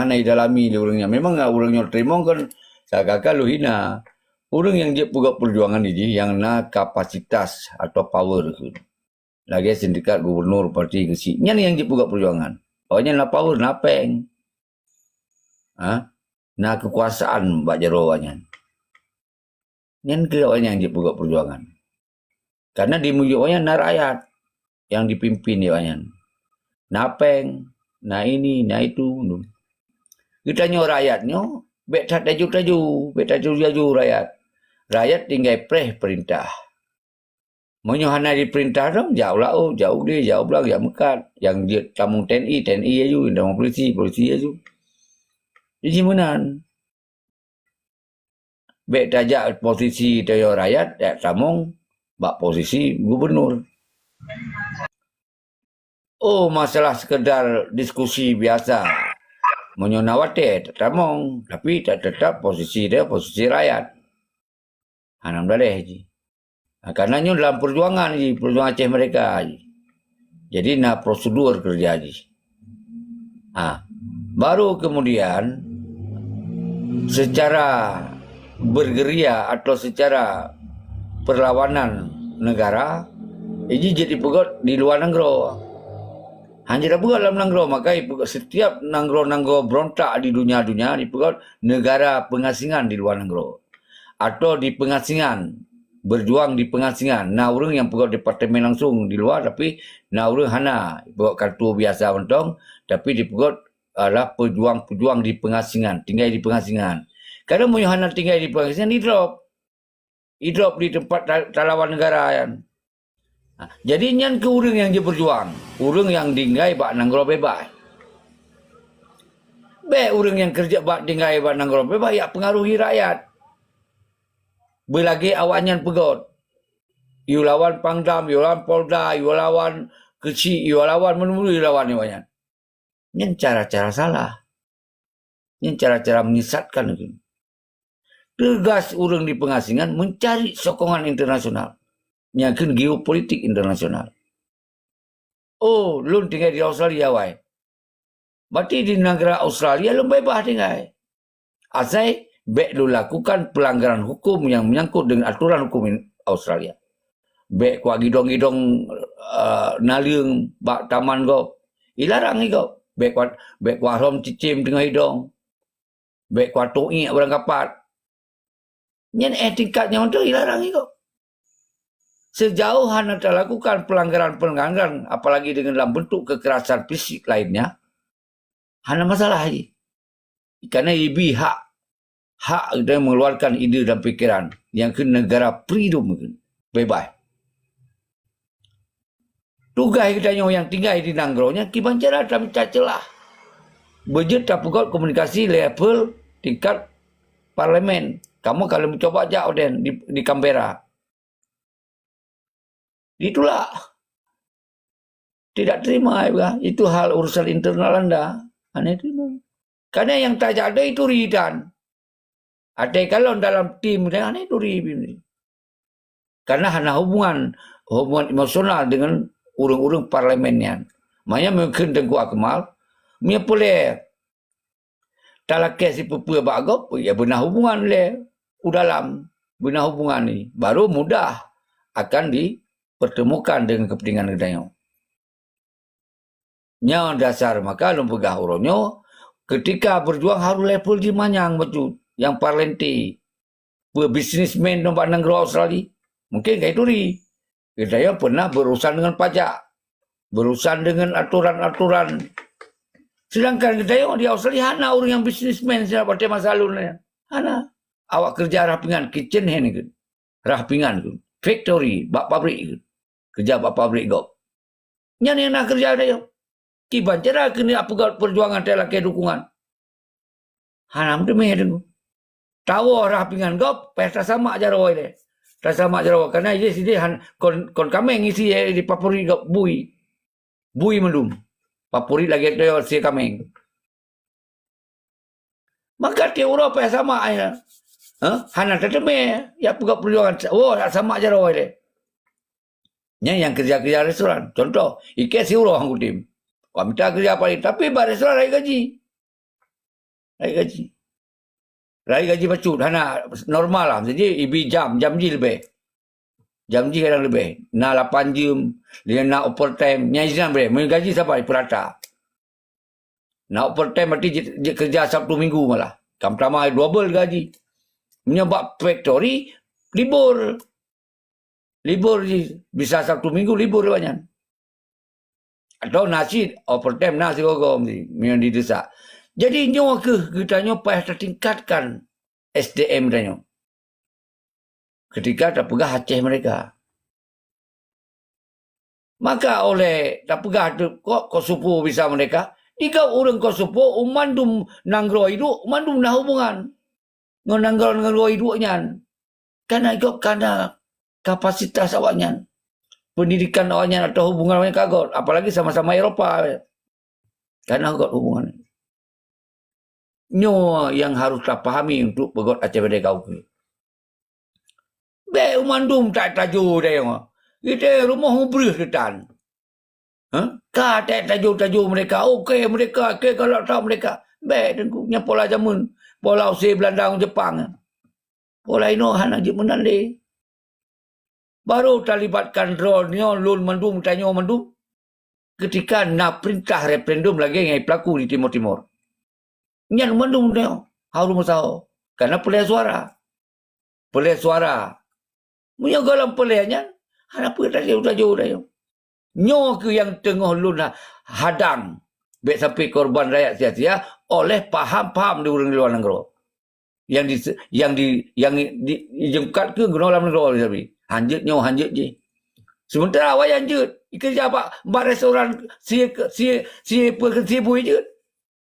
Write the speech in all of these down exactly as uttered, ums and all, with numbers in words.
hana idalami lé ureuëng nyan. Memang ureuëng nyoe teurimong kan seakan-akan lôn hina. Ureuëng nyang jeuet peugöt peujuangan jih nyang na kapasitas atau power kheun. Lagée sindikat gubernur partai keuchik. Nyan nyang jeuet peugöt peujuangan. Awaknyan na power, na péng. Ha? Na keukuasaan bak jaroe awaknyan. Nyan keuh awaknyan jeuet peugöt peujuangan. Karena di meunyoe awaknyan na rakyat nyang dipimpin lé awaknyan. Na péng, na ini, na itu. Geutanyoe rakyat nyoe bék that laju-laju, bék that laju-laju rakyat. Rakyat tinggai preh peurintah. Meunyoe hana jipeurintah dong, jak u laôt, jak u glé, jak u blang, jak meukat. Nyang jeuet tamong T N I, T N I laju, tamong polisi, polisi laju. Jadi meunan. Bék tajak posisi tanyoe rakyat, jak tamong bak posisi gubernur. Oh, masalah sekedar diskusi biasa. Meunyoe na watée, tatamong, tapi tak tetap posisi dia, posisi rakyat. Hana meudaléh jih. Ha, karena nyoe dalam perjuangan jih, perjuangan Aceh Merdeka jih. Jadi na prosedur kerja jih. Ha, baru kemudian secara bergerilya atau secara perlawanan negara, jih jadi peugöt di luar nanggroe. Hana jeuet peugöt lam nanggroe, maka ipeugöt setiap nanggroe-nanggroe berontak di dunia-dunia dipeugöt negara pengasingan di luar nanggroe. Atau di pengasingan, berjuang di pengasingan. Na ureuëng nyang peugöt departemen langsung di luar, tapi na ureuëng hana. Peugöt kartu biasa mantong, tapi dipeugöt adalah pejuang-pejuang di pengasingan, tinggai di pengasingan. Kadang meunyoe hana tinggai di pengasingan, di-drop. Di-drop di teumpat ta-, talawan negara nyan. Ha, jadi nyan keuh ureuëng nyang jeuet peujuang, ureuëng nyang tinggai bak nanggroe beubaih. Bék ureuëng nyang keureuja bak tinggai bak nanggroe beubaih jak peungaruhi rakyat. Beulagée awaknyan peugöt, yue lawan Pangdam, yue lawan Polda, yue lawan keuchik, yue lawan meunurot yue lawan awaknyan. Nyan cara-cara salah. Nyan cara-cara menyesatkan. Tugas ureuëng di pengasingan mencari sokongan internasional. Nyang kheun geopolitik internasional. Oh, lôn tinggai di Australia wai. Berarti di negara Australia lôn beubaih tinggai. Asai bék lôn lakukan pelanggaran hukum nyang menyangkut dengan aturan hukum in-, Australia. Bék kuat gidong-gidong, eh, naleueng bak taman gob. Ilarang i gob. Bék kuat, bék kuat rhom cicém teungoh idong. Bék kuat toiek barang kapat. Nyan eh tingkat nyang mantong ilarang i gob. Sejauh hana talakukan pelanggaran-pelanggaran, apalagi dengan dalam bentuk kekerasan fisik lainnya, hana masalah jih. Karena ibi hak, hak geutanyoe mengeluarkan ide dan pikiran nyang kheun negara freedom, bebas. Tugaih geutanyoe nyang tinggai di nanggroe nyan kiban cara tameucah ceulah. Beujeuet tapeugöt komunikasi level tingkat parlemen. Kamoe ka lheueh meucoba jak udeb di, di Canberra. Ditulak. Tidak terima, ya, itu hal urusan internal anda. Hana terima. Karena nyang tajak deh itu ritan. Ada kalon dalam tim dia, hana itu ri-, karena hana hubungan, hubungan emosional dengan ureuëng-ureuëng parlemen nyan. Makanya mungkin Teungku Akmal, meunyoe peureulée talakée sipeue-peue bak gob, ya beuna hubungan lé u dalam, beuna hubungan ni, baru mudah akan dipertemukan dengan kepentingan geutanyoe. Nyoe dasar maka lôn peugah uroe nyoe, ketika berjuang harus level jih manyang bacut, nyang parlente. Peue bisnismen nyoe bak nanggroe Australia? Mungkin ka ituri. Geutanyoe pernah berurusan dengan pajak, berurusan dengan aturan-aturan. Sedangkan geutanyoe di Australia hana ureuëng nyang bisnismen siat watée masa lôn nyan. Hana. Awak keureuja rhah pingan, kitchen hand keuh. Rhah pingan keuh. Factory, bak pabrik keuh. Keureuja bak pabrik gob. Nyan nyang na keureuja geutanyoe. Kiban cara keuneuk peugöt peujuangan talakée dukungan. Hana meuteumé deungoe. Tawoe rhah pingan gob, payah tasamak jaroe ilée. Tasamak jaroe, karena ideh sideh han-, kon, kon kaméng isi, eh, di papuri gob bui. Bui meulum. Papuri lagée toyo sie kaméng. Maka tiep uroe payah samak, eh. Hah? Hana tateumé, ya peugah peujuangan, oh, nak samak jaroe ilée. Nyan nyang keureuja-keureuja restoran. Contoh, ikée siuroe han kutem. Ka mita keureuja paléng, tapi bak restoran rayeuk gaji. Rayeuk gaji. Rayeuk gaji bacut, hana normal lah. Jadi, ibi jam, jam jih leubeh. Jam jih kadang leubeh. Na lapan jeuem, lheuh na overtime, nyan inan leubeh. Meunyoe gaji saban, ipeurata. Na overtime berarti jeuet, jeuet keureuja Sabtu Minggu malah. Ka meutamah double gaji. Meunyoe bak factory, libur. Libur jih, bisa Sabtu Minggu libur awaknyan. Atau na cit overtime na sigoe-goe meunan, meunyoe didesak. Jadi nyoe kheueh geutanyoe payah tatingkatkan S D M tanyoe. Ketika tapeugah Aceh Merdeka. Maka oleh tapeugah tu, kok Kosovo bisa merdeka? Di gob ureuëng Kosovo, u mandum nanggroe iduek, u mandum na hubungan ngon nanggroe-nanggroe iduek nyan. Kana gob kana kapasitas awaknyan. Pendidikan awaknyan atau hubungan awaknyan ka gob, apalagi sama-sama Eropa. Kana gob hubungan. Nyoe nyang harus tapahami untuk peugöt Aceh Merdeka ukeue. Bèk mandum tajak tajô dayong. Geutanyoe rumoh mubreuh teutan. Hah? Ka tajak tajô-tajô merdeka. Oke, merdeka. Oke, kalau tak merdeka. Bèk, Teungku. Nyan pola jameun. Pola use Belanda ngon Jepang. Pola inoe hana jeuet meunan lé. Barô talibatkan droeneuh lôn mandum, tanyoe mandum, keutika na peurintah referendum lagèe nyang jipeulaku di Timor Timur. Nyan mandum tanyoe harôh meusaho. Karena peulhèe suara. Peulhèe suara. Meunyoe gohlom peulhèe nyan, hana peue tajô-tajô tanyoe. Nyoe kheueh nyang teungoh lôn ha-, hadang. Bèk sampai korban rakyat sia-sia oleh paham-paham di ureuëng di luwa nanggroe. Nyang di, nyang di, nyang di, dijeukat keu keunoe lam nanggroe sabe. Hanjeuet nyoe, hanjeuet jih. Sementara awai hanjeuet, ikeureuja bak, bak restoran sie, sie, sie, sie bui jeuet.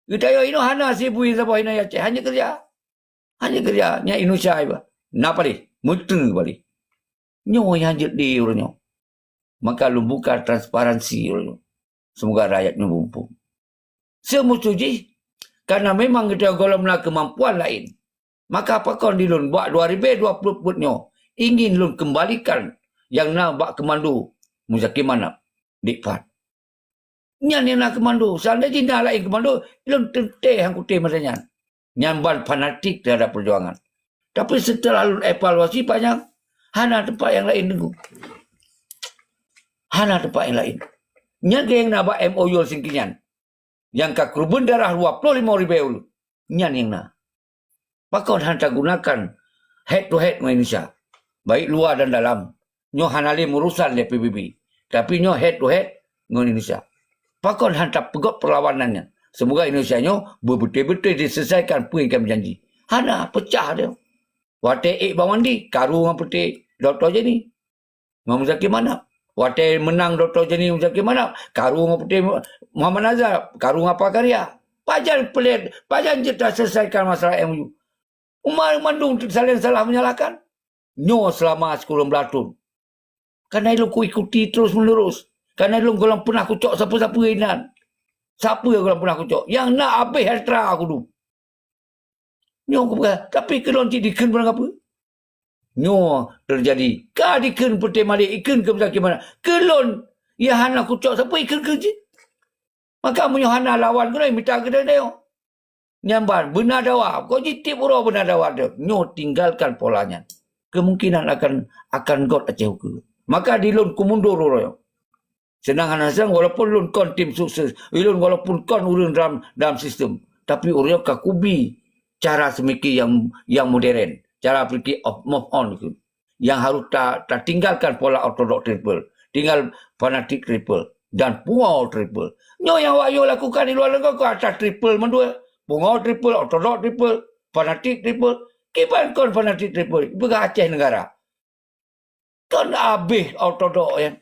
Geutanyoe inoe hana sie bui saboh inoe Aceh, hanjeuet keureuja. Hanjeuet keureuja, nyan Indonesia iba. Na paléh, meuteue paléh. Nyoe nyang hanjeuet di ureuëng nyoe. Maka lôn buka transparansi ureuëng nyoe. Semoga rakyat nyoe muphom. Seumusu jih, karena memang geutanyoe gohlom na keumampuan laén. Maka pakon di lôn bak dua ribèe dua ploh peuet nyoe ingin lôn keumbalikan nyang na bak keumando Muzakir Manaf di pat. Nyan nyang na keumando. Seandai jih na laén keumando, lôn teuntèe han kutem masa nyan. Nyan ban fanatik terhadap perjuangan. Tapi setelah lôn evaluasi panjang, hana teumpat nyang laén Teungku. Hana teumpat nyang laén. Nyan keuh nyang na bak M O U Helsinki nyan. Nyang ka keureubeuen darah dua ploh limong ribèe ureuëng. Nyan nyang na. Pakon han tagunakan head to head ngon Indonesia, baik luwa dan dalam. Nyoe hana lé meurusan lé P B B, tapi nyoe head to head ngon Indonesia. Pakon han tapeugöt peulawanan nyan? Semoga Indonesia nyoe beubeutôi-beutôi diselesaikan peue nyang ka meujanji. Hana, peucah dia. Watèe ék Bang Wandi, karu ngon peuté Dokto Jenny. Muhammad Muzakir Manaf. Watèe meunang Dokto Jenny Muzakir Manaf, karu ngon peuté Muhammad Nazar, karu ngon Apa Karya. Pajan peulét, pajan jeuet taselesaikan masalah M O U. Umat mandum saling salah menyalahkan. Nyoe selama sikureueng blaih thon. Karena ilôn kuikuti terus menerus. Karena ilôn gohlom pernah kucok sapeue-sapeue inan. Sapeue gohlom pernah kucok. Nyang na abéh atra kudu. Nyoe kupeugah, tapi keu lôn cit dikheun barang kapeue? Nyoe teujadi. Ka dikheun peuté malèe, ikheun keu Muzakir Manaf. Keu lôn, nyang hana kucok sapeue ikheun keu jih. Maka meunyoe hana lawan keunoe, mita keu tanyoe. Nyan ban, beuna dawa. Kok jitiep uroe beuna dawa teuh. Nyoe tinggalkan pola nyan. Kemungkinan akan, akan göt Aceh ukeue. Maka di lôn kumundur uroe nyoe. Seunang hana seunang, walaupun lôn kon tim sukses, lôn walaupun kon ureuëng dalam, dalam sistem, tapi ureuëng nyoe ka kubi cara seumiké nyang, nyang modern, cara pikir of move on tu. Nyang harus ta, tatinggalkan pola ortodok triple, tinggal fanatik triple, dan pungo triple. Nyoe nyang awak nyoe lakukan di luwa nanggroe ka ata triple mandua, pungo triple, ortodok triple, fanatik triple. Kiban kon fanatik triple, peugah Aceh negara. Kan abéh ortodok nyan.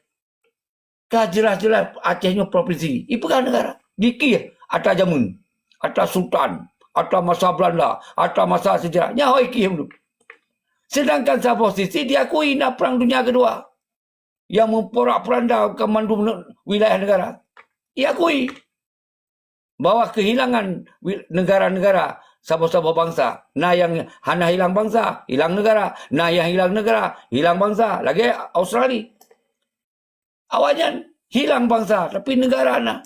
Ka jeulaih-jeulaih Aceh nyoe provinsi. Ipeugah negara. Dikih atra jameun, atra sultan, atra masa Belanda, atra masa sejarah. Nyan ho ikih meunurot. Sedangkan saboh sisi diakui na Perang Dunia Kedua nyang memporak-poranda ke mandum ne-, wilayah negara. Diakui bahwa kehilangan wi-, negara-negara saboh-saboh bansa. Na nyang hana hilang bansa, hilang negara. Na nyang hilang negara, hilang bansa. Lagèe Australia. Awaknyan hilang bansa, tapi negara na.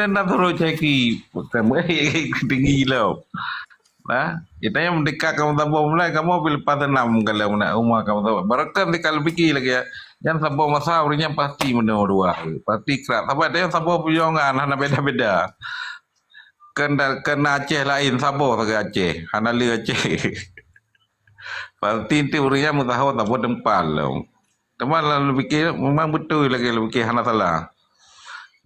dan dah suruh ceki. Bukan tinggi lo. Nah, kita yang mendekat kamu tabung mulai kamu bila pas enam kali nak rumah kamu tabung. Barakam dekat lebih lagi ya. Yang tabung masa orang yang pasti menua dua. Pasti kerak. Tapi ada yang tabung perjuangan hana beda-beda. Kena, kena Aceh lain, saboh sagai Aceh. Hana le Aceh. Pasti ti ureuëng nyan meusaho saboh teumpat lom. Teuma lalu pikir memang beutôi lagée lagée hana salah.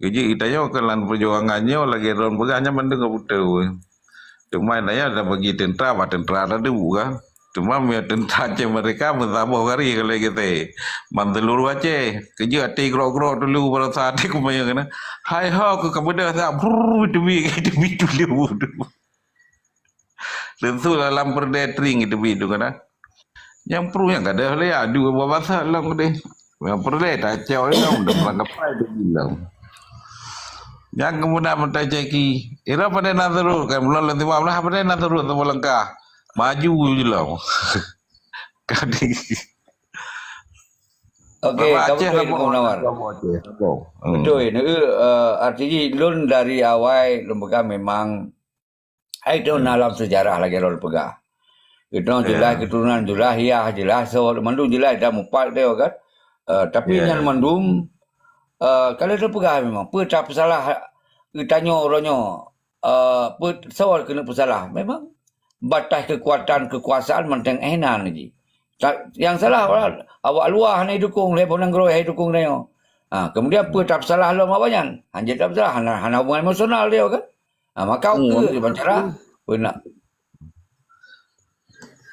Jadi geutanyoe keunan peujuangan nyoe lagée droen peugah nyan mandum ka beutôi. Cuma nyan dah bagi teuntara, bah teuntara tadu kan. Teuma meunyoe teuntang Aceh Merdeka, meusaboh gari kalau kita. Ban seluruh Aceh, keujeuet até grok-grok dulu, barosa até kumayang keunan. Hai ho, keu kabeudôh sa, brrrr, teubi, teubi dulu. Teuntu dalam peureulée tring teubi tu keunan. Nyang pruh nyang gadôh lé, adu babasa lom deh. Nyang peureulée tacok lom, dah perang kapai teubi lom. Nyang keumudian meutai caki, ira pandai na turut, kan, mulai lom tiba belah, pandai na turut, tiba langkah. Maju je lom. Kadi. Okey, Baba ka Aceh beutôi, Teungku Munawar. Baba Aceh, Baba. Hmm. Beutôi, neu, eh, arti jih lôn dari awai lôn peugah memang, hai, itu na lam sejarah lagée lôn peugah. Itu jelas keturunan, jelas yah, jelas soe, mandum jelas dan mupat dia kan. Eh, tapi nyan mandum, eh, kalau lôn peugah memang, peue tapeusalah geutanyoe uroe nyoe, eh, peue soe keuneuk peusalah. Memang batas kekuatan kekuasaan mantong eh nan jih. Ta-, nyang salah awak, awak luwa hana jidukong, lé boh nanggroe hana jidukong tanyoe. Ha, kemudian peue tapeusalah lom awak nyan? Hanjeuet tapeusalah, hana, hana hubungan emosional dia kan. Ha, maka ukeue je ban cara peue nak.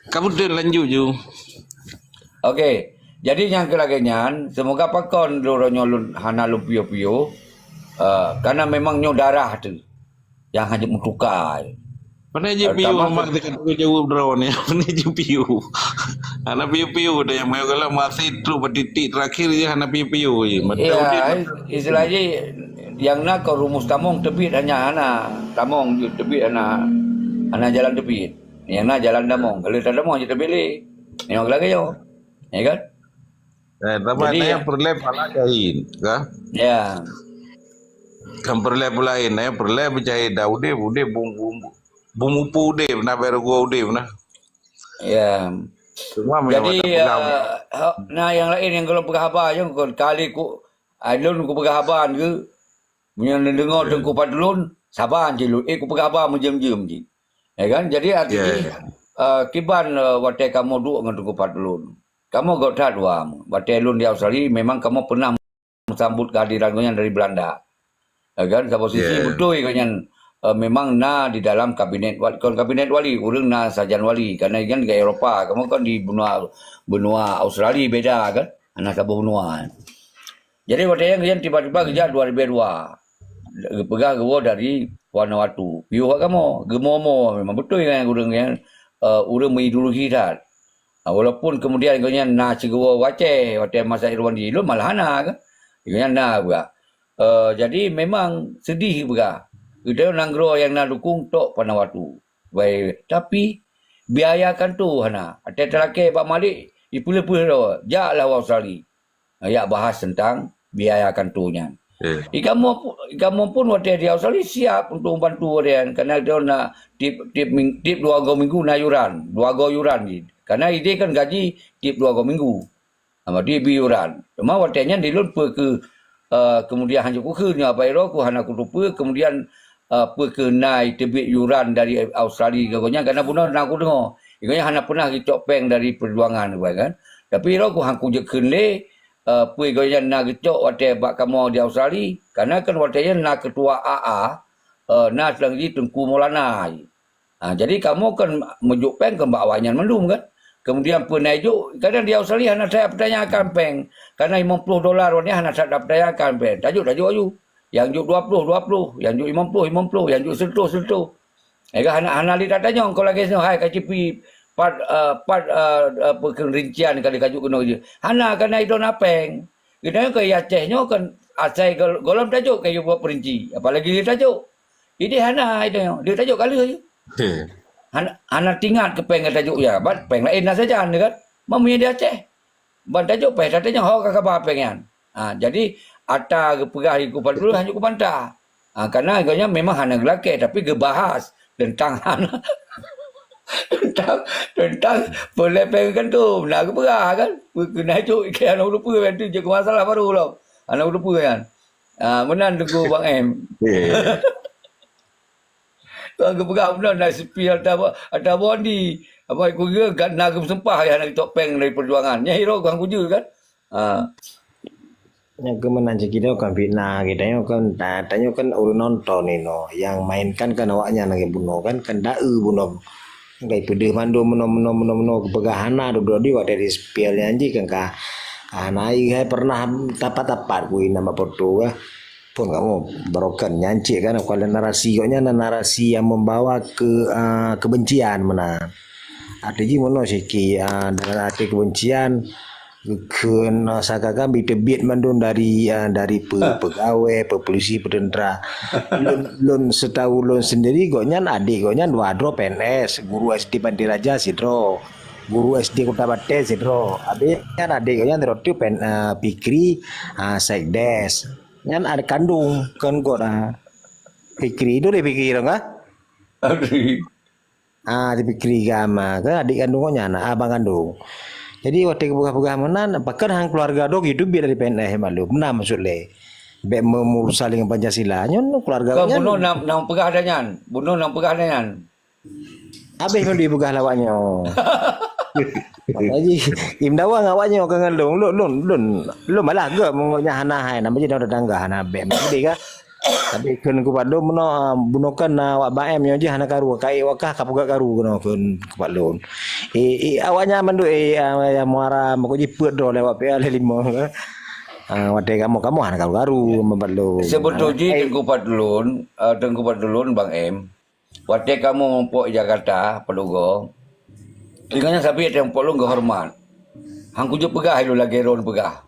Ka beutôi lanjut ju. Okey. Jadi nyang keu lagée nyan, semoga pakon lôn uroe nyoe lôn hana lôn piôh-piôh, eh, karena memang nyoe darah teuh nyang hana meutuka. Pandai ji piôh, terutama mak ke- teuka jaweueb droe ni. Pandai ji piôh. Hana piôh-piôh dah nyang meugola masih trok bak titik terakhir je hana piôh-piôh je. Mata Ya, udah istilah jih, nyang na kon rumus tamong teubiet hanya hana tamong ju teubiet hana, hana jalan teubiet. Nyang na jalan tamong. Kalau tak tamong je teubiet lé. Memang lagée nyoe. Ya kan? Eh, tapi Jadi, nyan peureulée pala jahit, ka? Ya. Kan peureulée peulaén, nyan peureulée beujahit dah udeb, udeb bum, bum, bum upu udeb, na baru gua udeb na. Ya. Cuma memang Jadi, tak pegang. eh, ha, na nyang laén nyang golom peugah haba nyoe kon kali ku, ah, lôn kupeugah haba nyoe. Meunyoe neudeungoe Teungku Fadlun, saban cit lôn. Eh, kupeugah haba meujeuem-jeuem cit. Ya kan? Jadi, arti jih, eh, kiban, eh, watée kamoe duek ngon Teungku Fadlun. Kamoe göt that dua. Watée lôn di Australia, memang kamoe pernah meusambot kehadiran gobnyan dari Belanda. Ya kan? Saboh sisi beutôi gobnyan, eh, memang na di dalam kabinet wa-, kon kabinet wali, ureuëng na sajan wali. Karena kan di Eropa, kamoe kan di benua, benua Australia beda kan? Hana saboh benua. Jadi, watée nyan gobnyan tiba-tiba geujak dua ribèe dua. Geupeugah geuwoe dari Vanuatu. Piôh bak kamoe. Geumoe-moe memang beutôi nyan ureuëng nyan, eh, ureuëng meuideologi that. Ah, walaupun kemudian gobnyan na sigoe u Aceh, watée masa Irwandi, lôn malah hana kan. Gobnyan na peugah. Eh, jadi memang sedih peugah. Geutanyoe nanggroe nyang na dukong tok Vanuatu. Wai, tapi biaya kanto hana. Watée talakée bak malik, ipeuleueh-peuleueh droe, jaklah u Australia. Yak bahas tentang biaya kanto nyan. Eh. Ikamoe pu-, ikamoe pun watée di Australia siap untuk membantu watée nyan, karena dia na tiep, tiep ming-, tiep dua go minggu na yuran, dua go yuran jih. Karena ideh kan gaji tiep dua go minggu. Ha, berarti bi yuran. Cuma watée nyan di lôn peue keu, eh, kemudian hanjeuet kukheun nyoe Abah Iro ku hana kuteupeu, kemudian, eh, peue keu na iteubiet yuran dari Australia keu gobnyan, karena bunoe na kudeungoe. Gobnyan hana pernah geucok péng dari perjuangan, kan. Tapi Iro ku han kujeuet kheun lé, eh, peue gobnyan na geucok watée bak kamoe di Australia, karena kan watée nyan na ketua A A, eh, na seulanggi Teungku Maulana. Ha, jadi kamoe kan meujok péng kan bak awaknyan mandum kan. Kemudian peue na ijok, kadang di Australia hana that peutanyakan péng. Karena limong ploh dolar awaknyan hana that peutanyakan péng. Tajok, tajok aju. Nyang jok dua ploh, dua ploh. Nyang jok limong ploh, limong ploh. Nyang jok seureutôh, seureutôh. Eh, kan hana, hana lé tatanyong kon lagée nyoe, hai ka cipi pat, eh, pat, eh, eh, peue keu rincian kali ka jok keunoe jih. Hana, karena itu na péng. Geutanyoe keu Aceh nyoe kan asai gol-, golom tajok keu buat perinci. Apalagi lé tajok. Ideh hana itu nyoe. Dia tajok ka lheueh. He. Hana, hana tingat keu péng ka tajok ya. Ban péng laén na sajan kan. Meunyoe di Aceh. Ban tajok péng, tatanyong ho ka kaba péng nyan. Ha, jadi ata geupeugah di kupat dulu hanya kubantah. Ha, karena gobnyan memang hana geulakée, tapi geubahas tentang hana, tentang, tentang peulée péng geugantung. Na geupeugah kan? Keunajuk ikan hana ureupeue, nanti jeuet keu masalah baru lom. Hana ureupeue nyan. Ah, meunan Teungku Bang M. Eh. Tuan geupeugah beuna na sepi ata, ata bondi. Apa ku ge na geuseumpah ya na geutôk péng dari perjuangan. Nya hiro kan kujur kan? Ah. Nyang keumeunang cit kita kan fitnah, kita nyoe kan, ta-, tanyoe kan ureuëng nonton inoe. Yang mainkan kan awaknyan lagée bunoe kan, kan dae bunoe. Kai peudeuh mandum meunoe, meunoe, meunoe, meunoe, geupeugah hana, dudoe di watèe di spill nyan jih kan ka, ka hana, hai pernah tapat-tapat kui nama foto kah. Pun kamoe barokan nyan cit kan, kalau narasi gobnyan na narasi yang membawa ke, ah, kebencian meunan. Arti jih meunoe siki, ah, dalam arti kebencian, kheun, ah, seakan-akan bi teubiet mandum dari, ah, dari pe-, pegawai, pe-, polisi, peutentera. Lôn, lôn setahu lôn sendiri, gobnyan, adék gobnyan dua droe P N S, guru S D Pantai Raja sidroe, guru S D Kota Batée sidroe. Abéh nyan adék gobnyan droe teuk P N, ah, Fikri, ah, Sekdes. Nyan adék kandung, kon gobnyan, ah. Fikri, itu deh Fikri dong, ah? Aduh. Ah, di Fikri Gama ke, adik kandung gobnyan, abang kandung. Jadi, watèe geupeugah-peugah meunan, pakon han keuluwarga droe geuteubiet dari P N S malu. Meunan maksud lé. Bèk me-, merusak dengan Pancasila. Nyan keuluwarga gobnyan. Bunoe nam, nam peugah dah nyan. Bunoe nam peugah dah nyan. Abéh ngon dipeugah lawak nyoe. Jadi, im dawang awak nyoe ka ngon lôn, lôn, lôn, lôn, lôn malah geuh meunyoe nyan hana hai, nama jih tetangga hana bèk. Jadi ka, tapi kheun kupat lôn meunoe, ah, bunoe kan na awak Bang M nyoe jih hana karu, ka ék wakah ka peugah karu keunoe kheun kupat lôn. Eh, eh, awak nyan mandum, eh, ah, ya, muara, meuko jipeuet droe lewat P L lima ka. Ah, watèe kamoe, kamoe hana karu-karu, kupat lôn. Sebetul jih, eh, Teungku Fadlun, ah, Teungku Fadlun, Bang M. Watèe kamoe muphom i Jakarta, Pak Lugo, teungoh nyan sabe teumpok lôn geuhoreumat. Han kujeuet peugah ilôn lagèe droen peugah.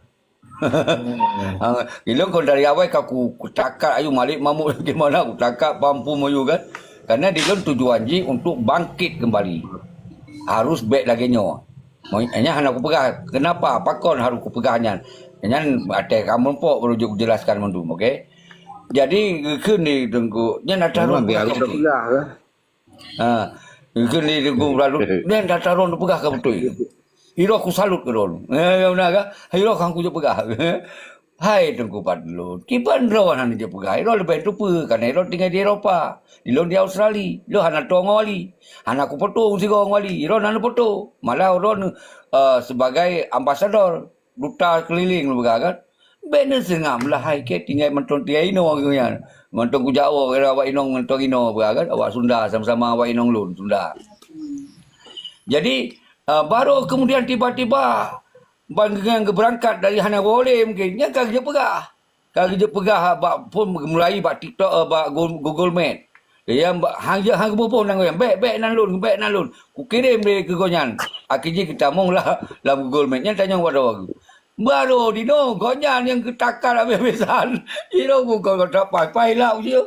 Ha, ilôn kon dari awai ka ku, kutakat ayue Malik Mahmud lagèe mana, kutakat Pak Mpu Meuyue kan. Karena di lôn tujuan jih untuk bangkit kembali. Harus bèk lagèe nyoe. Mo-, nyan hana kupeugah, kenapa, pakon harus kupeugah nyan. Nyan watèe ka muphom baru jeuet kujelaskan mandum, oke? Jadi, geukheun lé Teungku, nyan atra droen peugah ka beutôi. Ha, geukheun lé Teungku Fadlun, nyan atra droen peugah ka beutôi. Hiroe kusalut keu droen. Eh, ya beuna ka? Hiroe han kujeuet peugah. Hai Teungku Fadlun, kiban droe hana jeuet peugah. Hiroe leubeh teupeue, karena hiroe tinggai di Eropa. Di lôn di Australia. Lôn hana toe ngon wali. Hana kufoto sigoe ngon wali. Hiroe hana foto. Malah droen, eh, sebagai ambasador. Duta keliling lôn peugah kan. Bèk neuseungab lah hai kèe tinggai mantong tinggai inoe geuh nyan. Mantong kujak woe kira awak inong mantong inoe peugah kan. Awak Sunda sama-sama awak inong lôn Sunda. Jadi, ah, baru kemudian tiba-tiba ban geuh nyan geubeurangkat dari hana woe lé mungken. Nyan ka geujeuet peugah. Ka geujeuet peugah bak phon mulai bak TikTok, eh, bak Go-, Google Meet. Nyang bak, han jeuet, han geuboh-boh nan gobnyan. Bèk, bèk nan lôn, bèk nan lôn. Kukirém lé keu gobnyan. Akhé jih geutamong lah lam Google Meet. Nyan tanyong bak droe geuh. Baru dinoe gobnyan nyang geutakat habéh-habésan. Jinoe bukon gata pai-pai lah usie.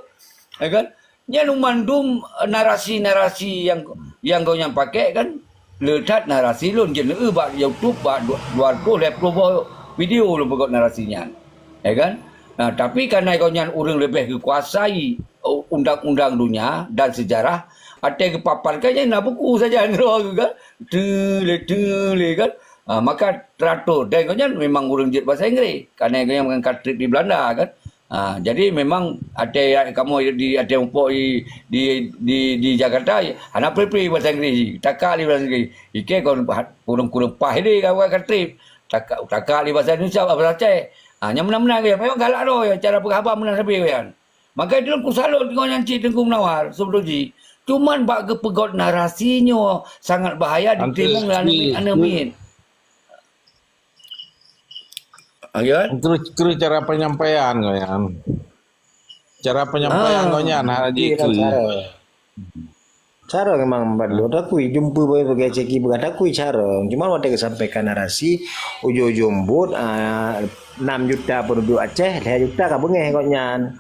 Ya kan? Nyan mandum narasi-narasi nyang, nyang gobnyan pakè kan. Le that narasi lôn jeuet neueu bak YouTube bak dua, dua ratus lhèe ploh boh video lôn peugöt narasi nyan. Ya kan? Nah, tapi kareuna gobnyan ureueng leubeh geukuasai, uh, undang-undang dunia dan sejarah, watèe geupaparkan nyan na buku sajan droe geuh kan. Teulé, teulé kan. Ah, maka teuatur. Dan gobnyan memang ureueng jeuet bahasa Inggris. Kareuna gobnyan kan trép di Belanda kan. Ah, jadi memang watèe kamoe di, watèe muphom di, di, di, di Jakarta, hana pri-pri bahasa Inggris. Takak lé bahasa Inggris. Ikèe kon kureueng-kureueng paih lé ka, ka trép. Takak, takak lé bahasa Indonesia, bahasa Aceh. Ah, nyan meunan-meunan gobnyan. Memang galak droe, cara peugah haba meunan sabe gobnyan. Maka itu kusalot ngon nyan cit Teungku Munawar, sebetulnya. Cuman bak geupeugöt narasi nyoe sangat bahaya di timun dan aneuk miet. Terus, terus cara penyampaian gobnyan. Cara penyampaian gobnyan hana jikeu. Cara memang buat lôn takui, jumpa bagi ceki bukan takui cara. Cuma watèe geusampaikan narasi, ujung-ujung buet, ah, enam juta penduduk Aceh, lhèe juta ka beungèh gobnyan.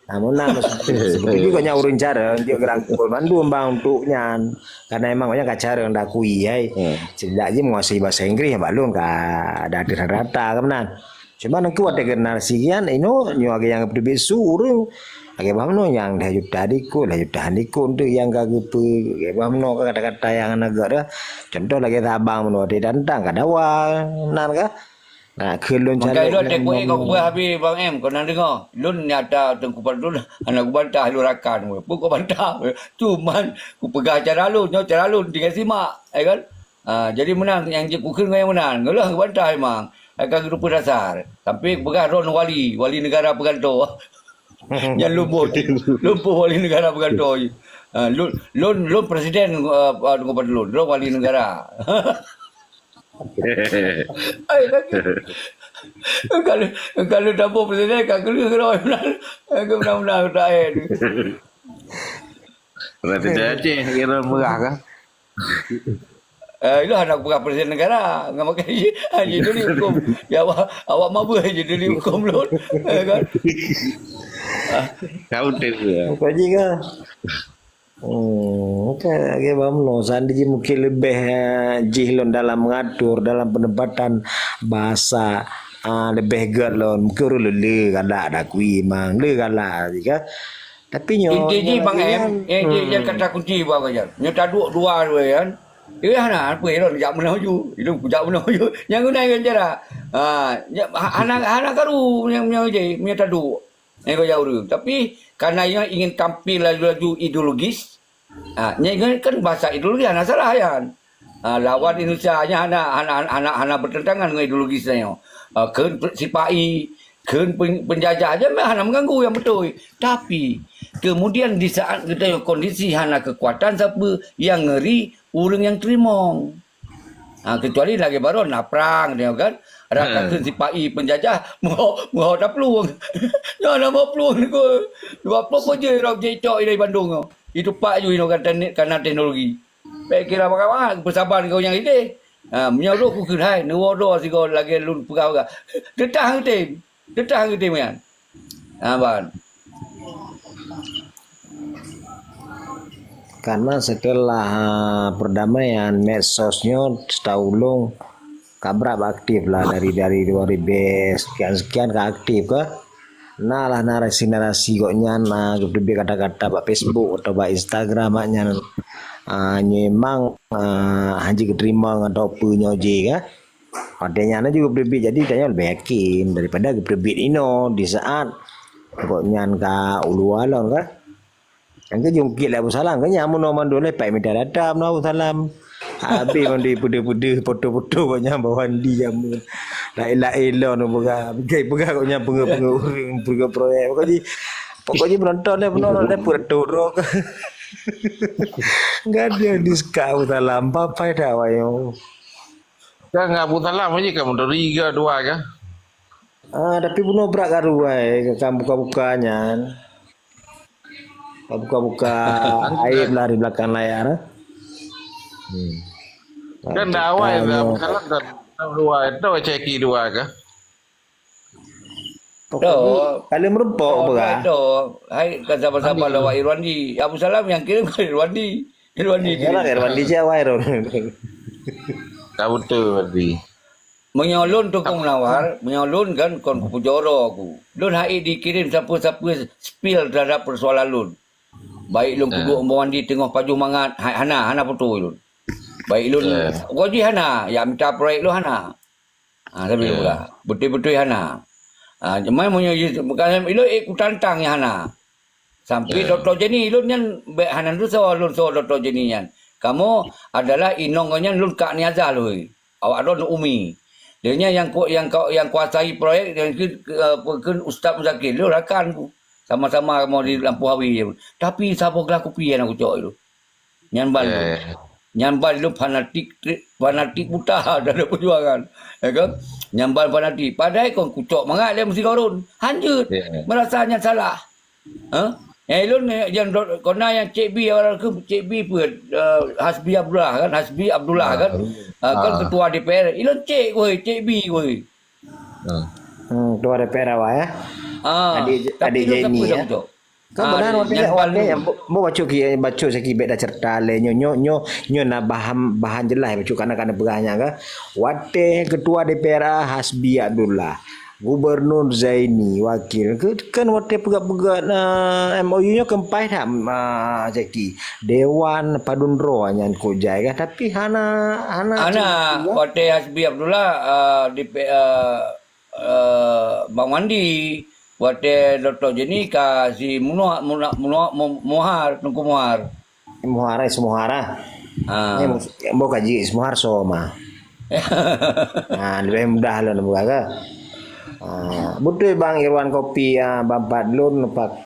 Namun nah, seperti juga nya ureueng cara untuk gerangkul mandum bang untuk nyan. Karena emang banyak cara yang dakui, hai. Sejak je menguasai bahasa Inggris, ya, bak lôn ka ada rata-rata ke benar. Cuma nangku ada generasi kian, ino nyoe agi yang betul bisu ureueng. Agi bah meno yang dah juta dikut, dah juta dikut untuk yang ka geupeu, agi bah meno ka kata-kata yang negara. Contoh lagi sabang meno ada tantang ka dawa nan ka. Nah, keu lôn mangkai calon lôn tek kuéh kau kubuah habéh Bang M, kau na deungoe. Lôn nyata Teungku Fadlun hana kubantah lôn rakan. Peue kau bantah? Cuman kupeugah cara lôn, nyoe cara lôn tinggai simak, ya kan? Ah, jadi meunan nyang jeuet kukheun ngon nyang meunan. Ngon lôn kubantah memang. Ka geuteupeue dasar. Sampai kupeugah droen wali, wali negara peugantoe. Nyan lumpoh, lumpoh wali negara peugantoe. Ha, lôn, lôn, lôn presiden, eh, eh, Teungku Fadlun, lôn wali negara. Ai, lagi. Kalau, kalau dapur presiden, ka keuleuh keudroe meunan. Ka meunan-meunan, tak, eh. Presiden Aceh, kira murah kan? Eh, itulah anak bukan presiden negara. Nggak makai, hanya dulu hukum. Ya, awak, awak mabui je dulu hukum lôn. Eh, kan? Kau tu, ya. Bukan je ke? Hmm, kan lagèe bak meunoe, seandai jih mungkin leubeh, eh, jih lôn dalam mengatur, dalam penempatan bahasa, ah, leubeh gèt lôn. Mungkin ureueng le, le galak dak kui mang, le galak jih kan. Tapi nyoe, inti jih, nyoe Bang lagèe Em, nyan, inti hmm. Nyan kata kunci bak Bang Jan. Nyoe taduek dua dua kan. Iya hana, apa lôn jak meunoe ju. Lôn jak meunoe ju. Nyang guna ngon cara. Ha, nya-, ha-, hana, hana karu nyang, nyang je, nyang taduek. Eh, kau jauh dulu. Tapi, karena ia ingin tampil laju-laju ideologis, ha, nyan kan bahasa ideologi hana salah, kan? Ha, lawan Indonesia nyan hana, hana, hana, hana bertentangan dengan ideologi saya. Ha, kheun pe-, sipai, kheun pen-, penjajah aja memang hana mengganggu, yang betul. Tapi, kemudian di saat kita kondisi hana kekuatan siapa yang ngeri, ureueng nyang teurimong. Ha, kecuali lagèe baroe na prang dia kan. Rata kheun sipai penjajah, meuho, meuho taplueng. Nyoe na meuho plueng ni ko. Dua ploh ko je rot jicok dari Bandung ko. Itu pak ju inoe kan teknik, karena teknologi. Bèk kira bagaimana, peusaban kau nyang ideh. Ha, meunyoe roh ku keuhai, neuwoe droe sigoe lagèe lôn peugah-peugah. Teutah geutem. Teutah geutem nyan. Ha, ban. Karena setelah, ah, perdamaian, medsos nyoe sitaulong ka brab aktif lah dari, dari dua ribu sekian-sekian ka aktif ka. Nah lah narasi-narasi gobnyan, ah, geuteubiet kata-kata bak Facebook atau bak Instagram nyan, ah, memang, ah, hana geuteurimong atau peue nyoe jih ka. Watèe nyan juga geuteubiet, jadi tanyoe leubeh yakin daripada geuteubiet inoe di saat gobnyan ka u luwa lom ka. Nyang keujungkit lé Abu Salam, kan nyan meunoe mandum lé pat mita data meunoe Abu Salam. Habéh mandum peudeuh-peudeuh, foto-foto gobnyan bak mandi jameun. Laén-laén lom peugah, peugah gobnyan peungeuh-peungeuh ureueng, peungeuh proyek. Pokok jih, pokok jih penonton lé meunoe lé peureutôh droe. Gadeuh disekat Abu Salam, papai dah wayong. Kan Abu Salam aja kan menteri ke dua ke? Ah, tapi bunoe brat ka ruai, ka buka-buka nyan. Ka buka-buka aib lah di belakang layar. Hmm. Kan dah awai dah, Abu Salam kan dua, itu ceki dua ke? Pokok jih, kali meureumpok peugah. Hai, kan saban-saban lawak Irwandi. Abu Salam nyang kirim ke Irwandi. Irwandi kirim. Yalah, Irwandi je awai tu. Ka beutôi, Irwandi. Meunyoe lôn Teungku Munawar, meunyoe lôn kan kon kupeujoro ku. Lôn hai dikirim sapeue-sapeue spill terhadap persoalan lôn. Baik lôn kuduek Irwandi teungoh pajoh mangat, ha-, hana, hana putôi lôn. Baik lôn, pokok jih hana, ya mita proyek lôn hana. Ha, tapi peugah, beutôi-beutôi hana. Ha, cuma meunyoe jih, bukan ilôn, eh, kutantang nyang hana. Sampai Doktor Jenny, ilôn nyan bèk hana neusoe, lôn soe Doktor Jenny nyan. Kamoe adalah inong gobnyan lôn kak niazah lôn. Awak droe umi. Dia nyan yang ku-, yang kau, yang kuasai proyek, yang ke, ke, apa, ke Ustaz Muzakir, lôn rakan ku. Sama-sama kamoe di Lampôh Awi. Tapi saboh glah kupi hana kucok ilôn. Nyan ban lôn. Nyan ban lôn fanatik, fanatik buta terhadap perjuangan. Ya kan? Nyan ban fanatik. Padahai kon kucok mangat lé meusigoe rôn. Hanjeuet. Merasa nyan salah. Ha? Nyang ilôn nyang dot-, kona nyang Cik B awak kheun Cik B peue? Eh, Hasbi Abdullah kan? Hasbi Abdullah kan? Ah, kan ketua D P R. Ilôn cek woi, Cik B woi. Hmm, ketua D P R awak, ya? Ah, adik, tapi adik Zaini, ya? Kan benar, watèe nyan, watèe ban lôn. Bo, bo bacut ki, bacut sikit bèk dah cerita lé nyoe, nyoe, nyoe, nyoe na bahan, bahan jeulaih bacut kana-kana peugah nyan ka. Watèe ketua D P R A Hasbi Abdullah, Gubernur Zaini, wakil, ke, kan watèe peugah-peugah, ah, M O U nyoe keumpah that, ah, Zaki. Dewan Padum Droe nyan kok jai ka, tapi hana, hana. Hana, watèe Hasbi Abdullah, ah, D P, ah, eh, Bang Wandi, watèe Doktor Jenny ka si Munoa-, Muna-, Munoa-, Mu-, Muhar, Teungku Muhar. Muhar, eh, si Muhar, ah. Ah. Eh, mu-, mu kaji si Muhar so mah. Ah, leubeh mudah lôn buka ke. Ah, beutôi Bang Irwan Kopi, ah, Bang Fadlun, Pak,